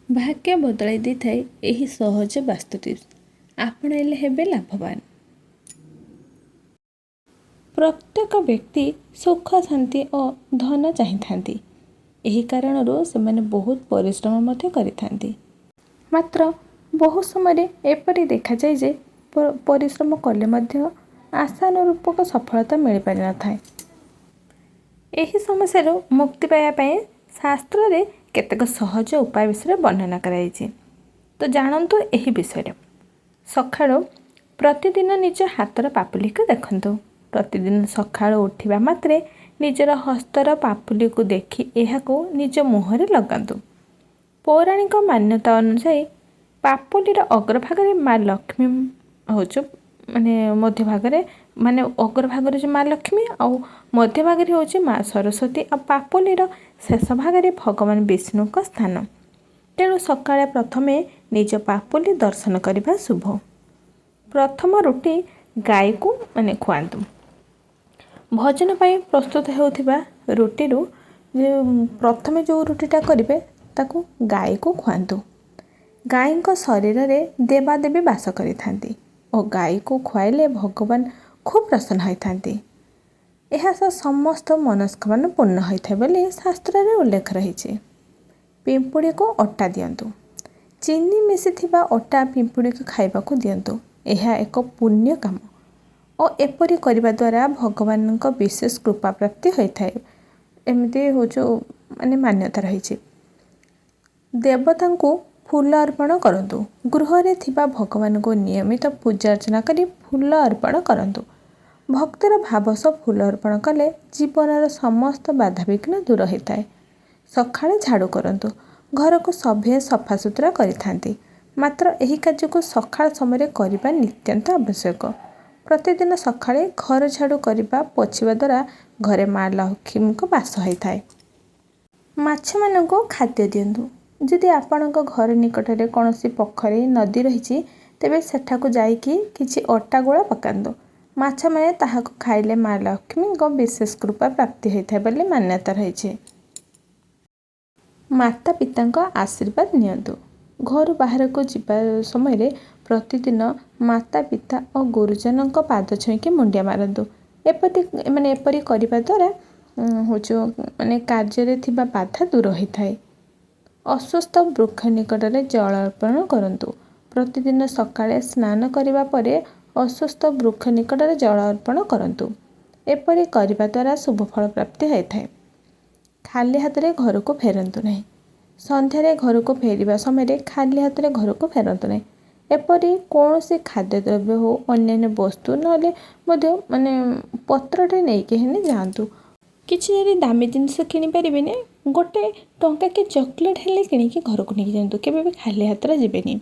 ଭାଗ୍ୟ ବଦଳାଇ ଦେଇଥାଏ ଏହି ସହଜ ବାସ୍ତୁ ଟିପ୍ସ, ଆପଣେଇଲେ ହେବେ ଲାଭବାନ। ପ୍ରତ୍ୟେକ ବ୍ୟକ୍ତି ସୁଖ, ଶାନ୍ତି ଓ ଧନ ଚାହିଁଥାନ୍ତି। ଏହି କାରଣରୁ ସେମାନେ ବହୁତ ପରିଶ୍ରମ ମଧ୍ୟ କରିଥାନ୍ତି। ମାତ୍ର ବହୁ ସମୟରେ ଏପରି ଦେଖାଯାଏ ଯେ ପରିଶ୍ରମ କଲେ ମଧ୍ୟ ଆଶାନୁରୂପକ ସଫଳତା ମିଳିପାରିନଥାଏ। ଏହି ସମସ୍ୟାରୁ ମୁକ୍ତି ପାଇବା ପାଇଁ ଶାସ୍ତ୍ରରେ କେତେକ ସହଜ ଉପାୟ ବିଷୟରେ ବର୍ଣ୍ଣନା କରାଯାଇଛି। ତ ଜାଣନ୍ତୁ ଏହି ବିଷୟରେ। ସକାଳୁ ପ୍ରତିଦିନ ନିଜ ହାତର ପାପୁଲିକୁ ଦେଖନ୍ତୁ। ପ୍ରତିଦିନ ସକାଳୁ ଉଠିବା ମାତ୍ରେ ନିଜର ହସ୍ତର ପାପୁଲିକୁ ଦେଖି ଏହାକୁ ନିଜ ମୁହଁରେ ଲଗାନ୍ତୁ। ପୌରାଣିକ ମାନ୍ୟତା ଅନୁଯାୟୀ ପାପୁଲିର ଅଗ୍ରଭାଗରେ ମା ଲକ୍ଷ୍ମୀ ହେଉଛି, ମାନେ ମଧ୍ୟଭାଗରେ, ମାନେ ଅଗ୍ରଭାଗରେ ଯେଉଁ ମା ଲକ୍ଷ୍ମୀ ଆଉ ମଧ୍ୟଭାଗରେ ହେଉଛି ମା ସରସ୍ୱତୀ ଆଉ ପାପୁଲିର ଶେଷ ଭାଗରେ ଭଗବାନ ବିଷ୍ଣୁଙ୍କ ସ୍ଥାନ। ତେଣୁ ସକାଳେ ପ୍ରଥମେ ନିଜ ପାପୁଲି ଦର୍ଶନ କରିବା ଶୁଭ। ପ୍ରଥମ ରୁଟି ଗାଈକୁ ମାନେ ଖୁଆନ୍ତୁ। ଭୋଜନ ପାଇଁ ପ୍ରସ୍ତୁତ ହେଉଥିବା ରୁଟିରୁ ଯେଉଁ ପ୍ରଥମେ ଯେଉଁ ରୁଟିଟା କରିବେ, ତାକୁ ଗାଈକୁ ଖୁଆନ୍ତୁ। ଗାଈଙ୍କ ଶରୀରରେ ଦେବାଦେବୀ ବାସ କରିଥାନ୍ତି ଓ ଗାଈକୁ ଖୁଆଇଲେ ଭଗବାନ ଖୁବ୍ ପ୍ରସନ୍ନ ହୋଇଥାନ୍ତି। ଏହା ସହ ସମସ୍ତ ମନସ୍କାମନା ପୂର୍ଣ୍ଣ ହୋଇଥାଏ ବୋଲି ଶାସ୍ତ୍ରରେ ଉଲ୍ଲେଖ ରହିଛି। ପିମ୍ପୁଡ଼ିକୁ ଅଟା ଦିଅନ୍ତୁ। ଚିନି ମିଶିଥିବା ଅଟା ପିମ୍ପୁଡ଼ିକୁ ଖାଇବାକୁ ଦିଅନ୍ତୁ। ଏହା ଏକ ପୁଣ୍ୟ କାମ ଓ ଏପରି କରିବା ଦ୍ୱାରା ଭଗବାନଙ୍କ ବିଶେଷ କୃପା ପ୍ରାପ୍ତି ହୋଇଥାଏ, ଏମିତି ହେଉଛି ମାନେ ମାନ୍ୟତା ରହିଛି। ଦେବତାଙ୍କୁ ଫୁଲ ଅର୍ପଣ କରନ୍ତୁ। ଗୃହରେ ଥିବା ଭଗବାନଙ୍କୁ ନିୟମିତ ପୂଜା ଅର୍ଚ୍ଚନା କରି ଫୁଲ ଅର୍ପଣ କରନ୍ତୁ। ଭକ୍ତିର ଭାବ ସହ ଫୁଲ ଅର୍ପଣ କଲେ ଜୀବନର ସମସ୍ତ ବାଧାବିଘ୍ନ ଦୂର ହୋଇଥାଏ। ସକାଳେ ଝାଡ଼ୁ କରନ୍ତୁ। ଘରକୁ ସଭିଏଁ ସଫାସୁତୁରା କରିଥାନ୍ତି। ମାତ୍ର ଏହି କାର୍ଯ୍ୟକୁ ସକାଳ ସମୟରେ କରିବା ନିତ୍ୟାନ୍ତ ଆବଶ୍ୟକ। ପ୍ରତିଦିନ ସକାଳେ ଘର ଝାଡ଼ୁ କରିବା, ପୋଛିବା ଦ୍ୱାରା ଘରେ ମା ଲକ୍ଷ୍ମୀଙ୍କ ବାସ ହୋଇଥାଏ। ମାଛମାନଙ୍କୁ ଖାଦ୍ୟ ଦିଅନ୍ତୁ। ଯଦି ଆପଣଙ୍କ ଘର ନିକଟରେ କୌଣସି ପୋଖରୀ, ନଦୀ ରହିଛି, ତେବେ ସେଠାକୁ ଯାଇକି କିଛି ଅଟା ଗୁଳା ପକାନ୍ତୁ। ମାଛମାନେ ତାହାକୁ ଖାଇଲେ ମା ଲକ୍ଷ୍ମୀଙ୍କ ବିଶେଷ କୃପା ପ୍ରାପ୍ତି ହୋଇଥାଏ ବୋଲି ମାନ୍ୟତା ରହିଛି। ମାତା ପିତାଙ୍କ ଆଶୀର୍ବାଦ ନିଅନ୍ତୁ। ଘରୁ ବାହାରକୁ ଯିବା ସମୟରେ ପ୍ରତିଦିନ ମାତା ପିତା ଓ ଗୁରୁଜନଙ୍କ ପାଦ ଛୁଇଁକି ମୁଣ୍ଡିଆ ମାରନ୍ତୁ। ଏପରି ମାନେ ଏପରି କରିବା ଦ୍ୱାରା ହେଉଛି ମାନେ କାର୍ଯ୍ୟରେ ଥିବା ବାଧା ଦୂର ହୋଇଥାଏ। ଅଶ୍ୱତ୍ଥ ବୃକ୍ଷ ନିକଟରେ ଜଳ ଅର୍ପଣ କରନ୍ତୁ। ପ୍ରତିଦିନ ସକାଳେ ସ୍ନାନ କରିବା ପରେ ଅଶ୍ୱତ୍ଥ ବୃକ୍ଷ ନିକଟରେ ଜଳ ଅର୍ପଣ କରନ୍ତୁ। ଏପରି କରିବା ଦ୍ୱାରା ଶୁଭ ଫଳ ପ୍ରାପ୍ତି ହୋଇଥାଏ। ଖାଲି ହାତରେ ଘରକୁ ଫେରନ୍ତୁ ନାହିଁ। ସନ୍ଧ୍ୟାରେ ଘରକୁ ଫେରିବା ସମୟରେ ଖାଲି ହାତରେ ଘରକୁ ଫେରନ୍ତୁ ନାହିଁ। ଏପରି କୌଣସି ଖାଦ୍ୟଦ୍ରବ୍ୟ ହେଉ, ଅନ୍ୟାନ୍ୟ ବସ୍ତୁ, ନହେଲେ ମଧ୍ୟ ମାନେ ପତ୍ରଟେ ନେଇକି ହେଲେ ଯାଆନ୍ତୁ। କିଛି ଯଦି ଦାମୀ ଜିନିଷ କିଣିପାରିବେନି, ଗୋଟେ ଟଙ୍କାକିଆ ଚକୋଲେଟ୍ ହେଲେ କିଣିକି ଘରକୁ ନେଇକି ଯାଆନ୍ତୁ। କେବେ ବି ଖାଲି ହାତରେ ଯିବେନି।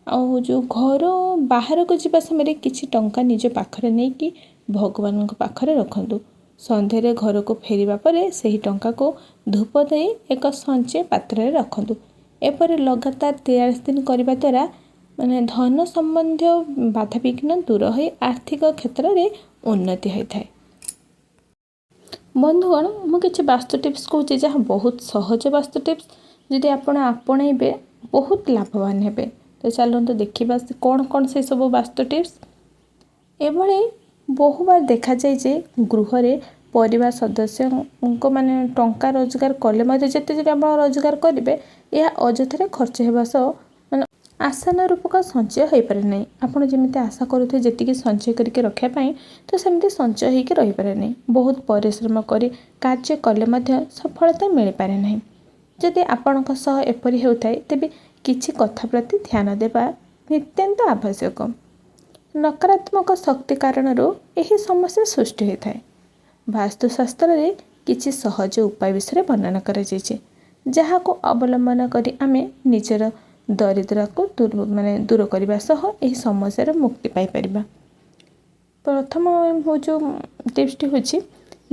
ଆଉ ଯେଉଁ ଘରୁ ବାହାରକୁ ଯିବା ସମୟରେ କିଛି ଟଙ୍କା ନିଜ ପାଖରେ ନେଇକି ଭଗବାନଙ୍କ ପାଖରେ ରଖନ୍ତୁ। ସନ୍ଧ୍ୟାରେ ଘରକୁ ଫେରିବା ପରେ ସେହି ଟଙ୍କାକୁ ଧୂପ ଦେଇ ଏକ ସଞ୍ଚୟ ପାତ୍ରରେ ରଖନ୍ତୁ। ଏପରି ଲଗାତାର 43 ଦିନ କରିବା ଦ୍ୱାରା ମାନେ ଧନ ସମ୍ବନ୍ଧୀୟ ବାଧାବିଘ୍ନ ଦୂର ହୋଇ ଆର୍ଥିକ କ୍ଷେତ୍ରରେ ଉନ୍ନତି ହୋଇଥାଏ। ବନ୍ଧୁଗଣ, ମୁଁ କିଛି ବାସ୍ତୁ ଟିପ୍ସ କହୁଛି, ଯାହା ବହୁତ ସହଜ ବାସ୍ତୁ ଟିପ୍ସ। ଯଦି ଆପଣ ଆପଣେଇବେ, ବହୁତ ଲାଭବାନ ହେବେ। ତ ଚାଲନ୍ତୁ ଦେଖିବା ସେ କ'ଣ କ'ଣ ସେସବୁ ବାସ୍ତୁ ଟିପ୍ସ। ଏଭଳି ବହୁବାର ଦେଖାଯାଏ ଯେ ଗୃହରେ ପରିବାର ସଦସ୍ୟଙ୍କ ମାନେ ଟଙ୍କା ରୋଜଗାର କଲେ ମଧ୍ୟ, ଯେତେ ଯଦି ଆପଣ ରୋଜଗାର କରିବେ, ଏହା ଅଯଥାରେ ଖର୍ଚ୍ଚ ହେବା ସହ ମାନେ ଆଶାନୁରୂପକ ସଞ୍ଚୟ ହୋଇପାରେ ନାହିଁ। ଆପଣ ଯେମିତି ଆଶା କରୁଥିବେ ଯେତିକି ସଞ୍ଚୟ କରିକି ରଖିବା ପାଇଁ, ତ ସେମିତି ସଞ୍ଚୟ ହେଇକି ରହିପାରେ ନାହିଁ। ବହୁତ ପରିଶ୍ରମ କରି କାର୍ଯ୍ୟ କଲେ ମଧ୍ୟ ସଫଳତା ମିଳିପାରେ ନାହିଁ। ଯଦି ଆପଣଙ୍କ ସହ ଏପରି ହେଉଥାଏ, ତେବେ କିଛି କଥା ପ୍ରତି ଧ୍ୟାନ ଦେବା ନିତ୍ୟାନ୍ତ ଆବଶ୍ୟକ। ନକାରାତ୍ମକ ଶକ୍ତି କାରଣରୁ ଏହି ସମସ୍ୟା ସୃଷ୍ଟି ହୋଇଥାଏ। ବାସ୍ତୁଶାସ୍ତ୍ରରେ କିଛି ସହଜ ଉପାୟ ବିଷୟରେ ବର୍ଣ୍ଣନା କରାଯାଇଛି, ଯାହାକୁ ଅବଲମ୍ବନ କରି ଆମେ ନିଜର ଦରିଦ୍ରକୁ ମାନେ ଦୂର କରିବା ସହ ଏହି ସମସ୍ୟାରୁ ମୁକ୍ତି ପାଇପାରିବା। ପ୍ରଥମ ହେଉଛି ଟିପ୍ସଟି ହେଉଛି,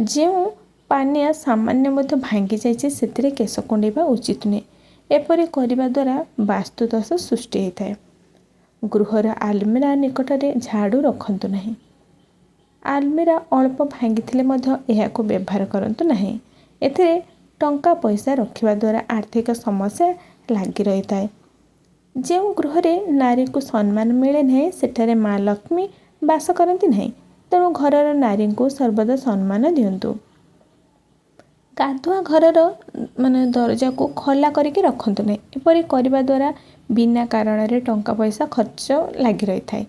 ଯେଉଁ ପାନିଆ ସାମାନ୍ୟ ମଧ୍ୟ ଭାଙ୍ଗି ଯାଇଛି, ସେଥିରେ କେଶ କୁଣ୍ଡେଇବା ଉଚିତ ନୁହେଁ। ଏପରି କରିବା ଦ୍ୱାରା ବାସ୍ତୁଦୋଷ ସୃଷ୍ଟି ହୋଇଥାଏ। ଗୃହର ଆଲମିରା ନିକଟରେ ଝାଡ଼ୁ ରଖନ୍ତୁ ନାହିଁ। ଆଲମିରା ଅଳ୍ପ ଭାଙ୍ଗିଥିଲେ ମଧ୍ୟ ଏହାକୁ ବ୍ୟବହାର କରନ୍ତୁ ନାହିଁ। ଏଥିରେ ଟଙ୍କା ପଇସା ରଖିବା ଦ୍ୱାରା ଆର୍ଥିକ ସମସ୍ୟା ଲାଗି ରହିଥାଏ। ଯେଉଁ ଗୃହରେ ନାରୀକୁ ସମ୍ମାନ ମିଳେ ନାହିଁ, ସେଠାରେ ମା ଲକ୍ଷ୍ମୀ ବାସ କରନ୍ତି ନାହିଁ। ତେଣୁ ଘରର ନାରୀଙ୍କୁ ସର୍ବଦା ସମ୍ମାନ ଦିଅନ୍ତୁ। ଗାଧୁଆ ଘରର ମାନେ ଦରଜାକୁ ଖୋଲା କରିକି ରଖନ୍ତୁ ନାହିଁ। ଏପରି କରିବା ଦ୍ୱାରା ବିନା କାରଣରେ ଟଙ୍କା ପଇସା ଖର୍ଚ୍ଚ ଲାଗି ରହିଥାଏ।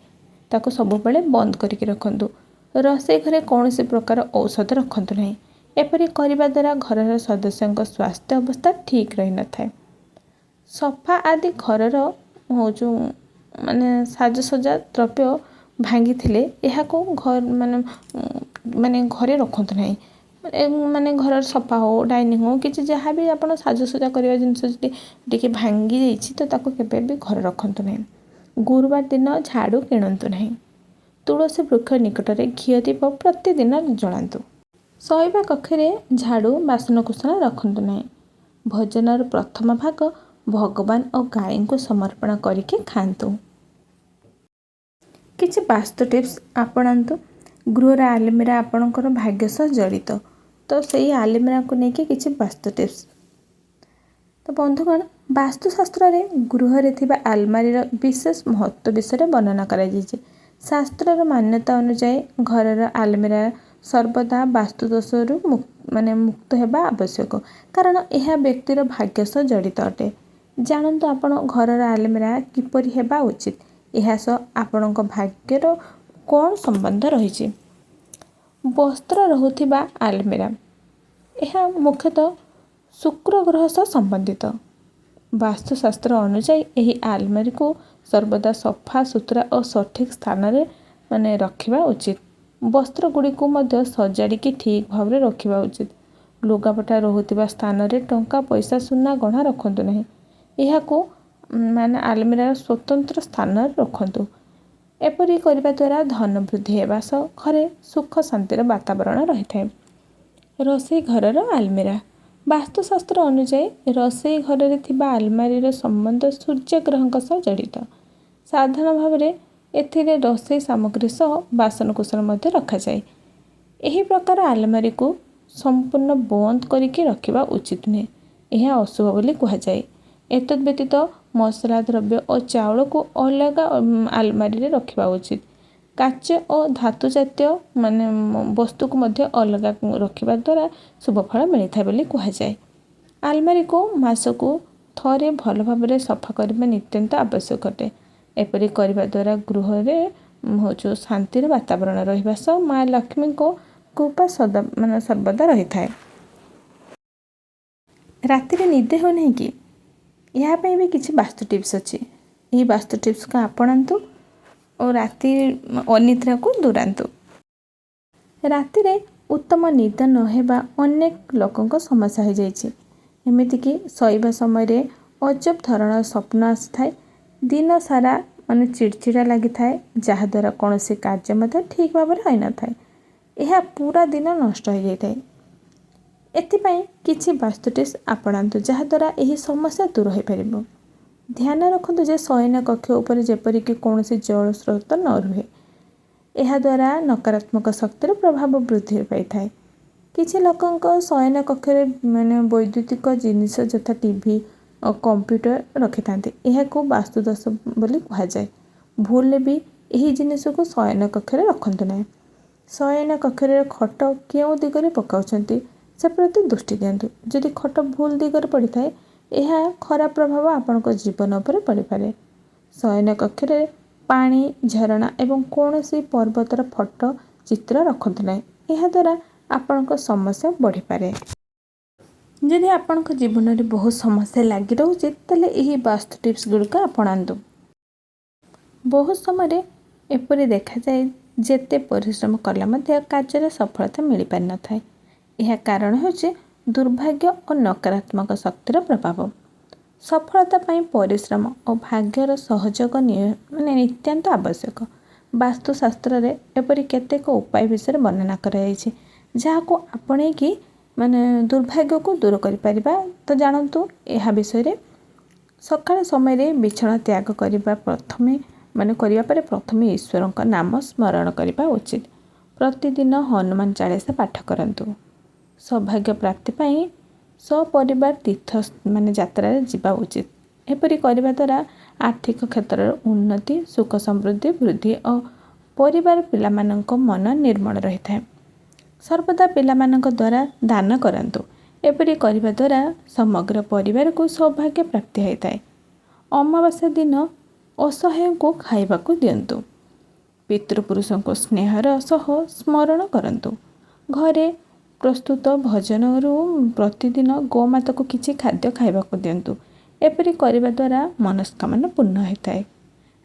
ତାକୁ ସବୁବେଳେ ବନ୍ଦ କରିକି ରଖନ୍ତୁ। ରୋଷେଇ ଘରେ କୌଣସି ପ୍ରକାର ଔଷଧ ରଖନ୍ତୁ ନାହିଁ। ଏପରି କରିବା ଦ୍ୱାରା ଘରର ସଦସ୍ୟଙ୍କ ସ୍ୱାସ୍ଥ୍ୟ ଅବସ୍ଥା ଠିକ୍ ରହିନଥାଏ। ସୋଫା ଆଦି ଘରର ହେଉଛି ମାନେ ସାଜସଜ୍ଜା ଦ୍ରବ୍ୟ ଭାଙ୍ଗିଥିଲେ ଏହାକୁ ମାନେ ମାନେ ଘରେ ରଖନ୍ତୁ ନାହିଁ। ମାନେ ଘରର ସୋଫା ହେଉ, ଡାଇନିଂ ହେଉ, କିଛି ଯାହା ବି ଆପଣ ସାଜସଜ୍ଜା କରିବା ଜିନିଷ ଯଦି ଟିକେ ଭାଙ୍ଗି ଯାଇଛି, ତ ତାକୁ କେବେ ବି ଘରେ ରଖନ୍ତୁ ନାହିଁ। ଗୁରୁବାର ଦିନ ଝାଡ଼ୁ କିଣନ୍ତୁ ନାହିଁ। ତୁଳସୀ ବୃକ୍ଷ ନିକଟରେ ଘିଅ ଦୀପ ପ୍ରତିଦିନ ଜଳାନ୍ତୁ। ଶୋଇବା କକ୍ଷରେ ଝାଡ଼ୁ, ବାସନକୁସନ ରଖନ୍ତୁ ନାହିଁ। ଭୋଜନର ପ୍ରଥମ ଭାଗ ଭଗବାନ ଓ ଗାଈଙ୍କୁ ସମର୍ପଣ କରିକି ଖାଆନ୍ତୁ। କିଛି ବାସ୍ତୁ ଟିପ୍ସ ଆପଣାନ୍ତୁ। ଗୃହର ଆଲମିରା ଆପଣଙ୍କର ଭାଗ୍ୟ ସହ ଜଡ଼ିତ। ତ ସେଇ ଆଲମିରାକୁ ନେଇକି କିଛି ବାସ୍ତୁ ଟିପ୍ସ। ତ ବନ୍ଧୁଗଣ, ବାସ୍ତୁଶାସ୍ତ୍ରରେ ଗୃହରେ ଥିବା ଆଲମାରିର ବିଶେଷ ମହତ୍ତ୍ୱ ବିଷୟରେ ବର୍ଣ୍ଣନା କରାଯାଇଛି। ଶାସ୍ତ୍ରର ମାନ୍ୟତା ଅନୁଯାୟୀ ଘରର ଆଲମିରା ସର୍ବଦା ବାସ୍ତୁଦୋଷରୁ ମାନେ ମୁକ୍ତ ହେବା ଆବଶ୍ୟକ, କାରଣ ଏହା ବ୍ୟକ୍ତିର ଭାଗ୍ୟ ସହ ଜଡ଼ିତ ଅଟେ। ଜାଣନ୍ତୁ ଆପଣ ଘରର ଆଲମିରା କିପରି ହେବା ଉଚିତ, ଏହା ସହ ଆପଣଙ୍କ ଭାଗ୍ୟର କ'ଣ ସମ୍ବନ୍ଧ ରହିଛି। ବସ୍ତ୍ର ରହୁଥିବା ଆଲମିରା, ଏହା ମୁଖ୍ୟତଃ ଶୁକ୍ର ଗ୍ରହ ସହ ସମ୍ବନ୍ଧିତ। ବାସ୍ତୁଶାସ୍ତ୍ର ଅନୁଯାୟୀ ଏହି ଆଲମାରିକୁ ସର୍ବଦା ସଫା ସୁତୁରା ଓ ସଠିକ୍ ସ୍ଥାନରେ ମାନେ ରଖିବା ଉଚିତ। ବସ୍ତ୍ର ଗୁଡ଼ିକୁ ମଧ୍ୟ ସଜାଡ଼ିକି ଠିକ୍ ଭାବରେ ରଖିବା ଉଚିତ। ଲୁଗାପଟା ରହୁଥିବା ସ୍ଥାନରେ ଟଙ୍କା ପଇସା, ସୁନା ଗହଣା ରଖନ୍ତୁ ନାହିଁ। ଏହାକୁ ମାନେ ଆଲମିରାର ସ୍ୱତନ୍ତ୍ର ସ୍ଥାନରେ ରଖନ୍ତୁ। ଏପରି କରିବା ଦ୍ୱାରା ଧନ ବୃଦ୍ଧି ହେବା ସହ ଘରେ ସୁଖ ଶାନ୍ତିର ବାତାବରଣ ରହିଥାଏ। ରୋଷେଇ ଘରର ଆଲମିରା, ବାସ୍ତୁଶାସ୍ତ୍ର ଅନୁଯାୟୀ ରୋଷେଇ ଘରରେ ଥିବା ଆଲମାରିର ସମ୍ବନ୍ଧ ସୂର୍ଯ୍ୟଗ୍ରହଙ୍କ ସହ ଜଡ଼ିତ। ସାଧାରଣ ଭାବରେ ଏଥିରେ ରୋଷେଇ ସାମଗ୍ରୀ ସହ ବାସନକୁସନ ମଧ୍ୟ ରଖାଯାଏ। ଏହି ପ୍ରକାର ଆଲମାରିକୁ ସମ୍ପୂର୍ଣ୍ଣ ବନ୍ଦ କରିକି ରଖିବା ଉଚିତ ନୁହେଁ। ଏହା ଅଶୁଭ ବୋଲି କୁହାଯାଏ। ଏତଦ୍ ବ୍ୟତୀତ ମସଲା ଦ୍ରବ୍ୟ ଓ ଚାଉଳକୁ ଅଲଗା ଆଲମାରିରେ ରଖିବା ଉଚିତ। କାଚ ଓ ଧାତୁ ଜାତୀୟ ମାନେ ବସ୍ତୁକୁ ମଧ୍ୟ ଅଲଗା ରଖିବା ଦ୍ୱାରା ଶୁଭଫଳ ମିଳିଥାଏ ବୋଲି କୁହାଯାଏ। ଆଲମାରିକୁ ମାସକୁ ଥରେ ଭଲ ଭାବରେ ସଫା କରିବା ନିତ୍ୟାନ୍ତ ଆବଶ୍ୟକ ଅଟେ। ଏପରି କରିବା ଦ୍ୱାରା ଗୃହରେ ହେଉଛି ଶାନ୍ତିର ବାତାବରଣ ରହିବା ସହ ମା ଲକ୍ଷ୍ମୀଙ୍କ କୃପା ସଦା ମାନେ ସର୍ବଦା ରହିଥାଏ। ରାତିରେ ନିଦ ହେଉନାହିଁ କି? ଏହା ପାଇଁ ବି କିଛି ବାସ୍ତୁ ଟିପ୍ସ ଅଛି। ଏହି ବାସ୍ତୁ ଟିପ୍ସକୁ ଆପଣାନ୍ତୁ ଓ ରାତି ଅନିଦ୍ରାକୁ ଦୂରାନ୍ତୁ। ରାତିରେ ଉତ୍ତମ ନିଦ ନ ହେବା ଅନେକ ଲୋକଙ୍କ ସମସ୍ୟା ହୋଇଯାଇଛି। ଏମିତିକି ଶୋଇବା ସମୟରେ ଅଜବ ଧରଣର ସ୍ୱପ୍ନ ଆସିଥାଏ। ଦିନ ସାରା ମାନେ ଚିଡ଼ଚିଡ଼ା ଲାଗିଥାଏ, ଯାହାଦ୍ୱାରା କୌଣସି କାର୍ଯ୍ୟ ମଧ୍ୟ ଠିକ୍ ଭାବରେ ହୋଇନଥାଏ। ଏହା ପୁରା ଦିନ ନଷ୍ଟ ହୋଇଯାଇଥାଏ। ଏଥିପାଇଁ କିଛି ବାସ୍ତୁ ଟିପ୍ସ ଆପଣାନ୍ତୁ, ଯାହାଦ୍ୱାରା ଏହି ସମସ୍ୟା ଦୂର ହୋଇପାରିବ। ଧ୍ୟାନ ରଖନ୍ତୁ ଯେ ଶୟନ କକ୍ଷ ଉପରେ ଯେପରିକି କୌଣସି ଜଳ ସ୍ରୋତ ନ ରୁହେ। ଏହାଦ୍ୱାରା ନକାରାତ୍ମକ ଶକ୍ତିର ପ୍ରଭାବ ବୃଦ୍ଧି ପାଇଥାଏ। କିଛି ଲୋକଙ୍କ ଶୟନ କକ୍ଷରେ ମାନେ ବୈଦ୍ୟୁତିକ ଜିନିଷ ଯଥା ଟିଭି ଓ କମ୍ପ୍ୟୁଟର ରଖିଥାନ୍ତି। ଏହାକୁ ବାସ୍ତୁଦୋଷ ବୋଲି କୁହାଯାଏ। ଭୁଲରେ ବି ଏହି ଜିନିଷକୁ ଶୟନ କକ୍ଷରେ ରଖନ୍ତୁ ନାହିଁ। ଶୟନ କକ୍ଷରେ ଖଟ କେଉଁ ଦିଗରେ ପକାଉଛନ୍ତି, ସେ ପ୍ରତି ଦୃଷ୍ଟି ଦିଅନ୍ତୁ। ଯଦି ଖଟ ଭୁଲ ଦିଗରେ ପଡ଼ିଥାଏ, ଏହା ଖରାପ ପ୍ରଭାବ ଆପଣଙ୍କ ଜୀବନ ଉପରେ ପଡ଼ିପାରେ। ଶୟନ କକ୍ଷରେ ପାଣି ଝରଣା ଏବଂ କୌଣସି ପର୍ବତର ଫଟୋ ଚିତ୍ର ରଖନ୍ତୁ ନାହିଁ। ଏହାଦ୍ୱାରା ଆପଣଙ୍କ ସମସ୍ୟା ବଢ଼ିପାରେ। ଯଦି ଆପଣଙ୍କ ଜୀବନରେ ବହୁତ ସମସ୍ୟା ଲାଗି ରହୁଛି, ତାହେଲେ ଏହି ବାସ୍ତୁ ଟିପ୍ସ ଗୁଡ଼ିକ ଆପଣାନ୍ତୁ। ବହୁତ ସମୟରେ ଏପରି ଦେଖାଯାଏ, ଯେତେ ପରିଶ୍ରମ କଲେ ମଧ୍ୟ କାର୍ଯ୍ୟରେ ସଫଳତା ମିଳିପାରିନଥାଏ। ଏହା କାରଣ ହେଉଛି ଦୁର୍ଭାଗ୍ୟ ଓ ନକାରାତ୍ମକ ଶକ୍ତିର ପ୍ରଭାବ। ସଫଳତା ପାଇଁ ପରିଶ୍ରମ ଓ ଭାଗ୍ୟର ସହଯୋଗ ମାନେ ନିତ୍ୟାନ୍ତ ଆବଶ୍ୟକ। ବାସ୍ତୁଶାସ୍ତ୍ରରେ ଏପରି କେତେକ ଉପାୟ ବିଷୟରେ ବର୍ଣ୍ଣନା କରାଯାଇଛି, ଯାହାକୁ ଆପଣେଇକି ମାନେ ଦୁର୍ଭାଗ୍ୟକୁ ଦୂର କରିପାରିବା। ତ ଜାଣନ୍ତୁ ଏହା ବିଷୟରେ। ସକାଳ ସମୟରେ ବିଛଣା ତ୍ୟାଗ କରିବା ପ୍ରଥମେ ମାନେ କରିବା ପରେ ପ୍ରଥମେ ଈଶ୍ୱରଙ୍କ ନାମ ସ୍ମରଣ କରିବା ଉଚିତ। ପ୍ରତିଦିନ ହନୁମାନ ଚାଳିଶା ପାଠ କରନ୍ତୁ। ସୌଭାଗ୍ୟ ପ୍ରାପ୍ତି ପାଇଁ ସପରିବାର ତୀର୍ଥ ମାନେ ଯାତ୍ରାରେ ଯିବା ଉଚିତ। ଏପରି କରିବା ଦ୍ୱାରା ଆର୍ଥିକ କ୍ଷେତ୍ରର ଉନ୍ନତି, ସୁଖ ସମୃଦ୍ଧି ବୃଦ୍ଧି ଓ ପରିବାର ପିଲାମାନଙ୍କ ମନ ନିର୍ମଳ ରହିଥାଏ। ସର୍ବଦା ପିଲାମାନଙ୍କ ଦ୍ୱାରା ଦାନ କରନ୍ତୁ। ଏପରି କରିବା ଦ୍ୱାରା ସମଗ୍ର ପରିବାରକୁ ସୌଭାଗ୍ୟ ପ୍ରାପ୍ତି ହୋଇଥାଏ। ଅମାବାସ୍ୟା ଦିନ ଅସହାୟଙ୍କୁ ଖାଇବାକୁ ଦିଅନ୍ତୁ। ପିତୃପୁରୁଷଙ୍କୁ ସ୍ନେହର ସହ ସ୍ମରଣ କରନ୍ତୁ। ଘରେ ପ୍ରସ୍ତୁତ ଭୋଜନରୁ ପ୍ରତିଦିନ ଗୋମାତାକୁ କିଛି ଖାଦ୍ୟ ଖାଇବାକୁ ଦିଅନ୍ତୁ। ଏପରି କରିବା ଦ୍ୱାରା ମନସ୍କାମନା ପୂର୍ଣ୍ଣ ହୋଇଥାଏ।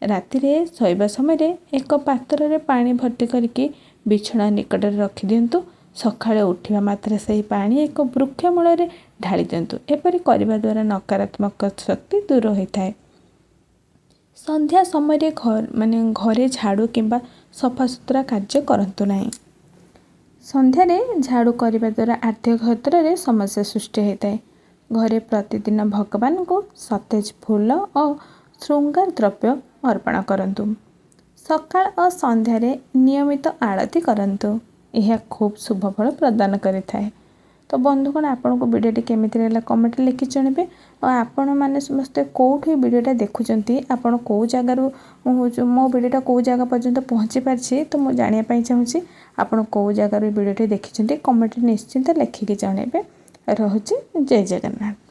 ରାତିରେ ଶୋଇବା ସମୟରେ ଏକ ପାତ୍ରରେ ପାଣି ଭର୍ତ୍ତି କରିକି ବିଛଣା ନିକଟରେ ରଖିଦିଅନ୍ତୁ। ସକାଳେ ଉଠିବା ମାତ୍ରେ ସେହି ପାଣି ଏକ ବୃକ୍ଷ ମୂଳରେ ଢାଳି ଦିଅନ୍ତୁ। ଏପରି କରିବା ଦ୍ୱାରା ନକାରାତ୍ମକ ଶକ୍ତି ଦୂର ହୋଇଥାଏ। ସନ୍ଧ୍ୟା ସମୟରେ ଘରେ ଝାଡ଼ୁ କିମ୍ବା ସଫାସୁତୁରା କାର୍ଯ୍ୟ କରନ୍ତୁ ନାହିଁ। ସନ୍ଧ୍ୟାରେ ଝାଡ଼ୁ କରିବା ଦ୍ୱାରା ଆର୍ଥିକ କ୍ଷେତ୍ରରେ ସମସ୍ୟା ସୃଷ୍ଟି ହୋଇଥାଏ। ଘରେ ପ୍ରତିଦିନ ଭଗବାନଙ୍କୁ ସତେଜ ଫୁଲ ଓ ଶୃଙ୍ଗାର ଦ୍ରବ୍ୟ ଅର୍ପଣ କରନ୍ତୁ। ସକାଳ ଓ ସନ୍ଧ୍ୟାରେ ନିୟମିତ ଆଳତି କରନ୍ତୁ। ଏହା ଖୁବ୍ ଶୁଭ ଫଳ ପ୍ରଦାନ କରିଥାଏ। ତ ବନ୍ଧୁଗଣ, ଆପଣଙ୍କୁ ଭିଡ଼ିଓଟି କେମିତି ଲାଗିଲା କମେଣ୍ଟରେ ଲେଖି ଜଣାଇବେ। ଆଉ ଆପଣମାନେ ସମସ୍ତେ କେଉଁଠୁ ଏ ଭିଡ଼ିଓଟା ଦେଖୁଛନ୍ତି, ଆପଣ କେଉଁ ଜାଗାରୁ ହେଉଛି, ମୋ ଭିଡ଼ିଓଟା କେଉଁ ଜାଗା ପର୍ଯ୍ୟନ୍ତ ପହଞ୍ଚି ପାରିଛି, ତ ମୁଁ ଜାଣିବା ପାଇଁ ଚାହୁଁଛି ଆପଣ କେଉଁ ଜାଗାରୁ ଏ ଭିଡ଼ିଓଟି ଦେଖିଛନ୍ତି। କମେଣ୍ଟରେ ନିଶ୍ଚିନ୍ତ ଲେଖିକି ଜଣାଇବେ। ରହୁଛି, ଜୟ ଜଗନ୍ନାଥ।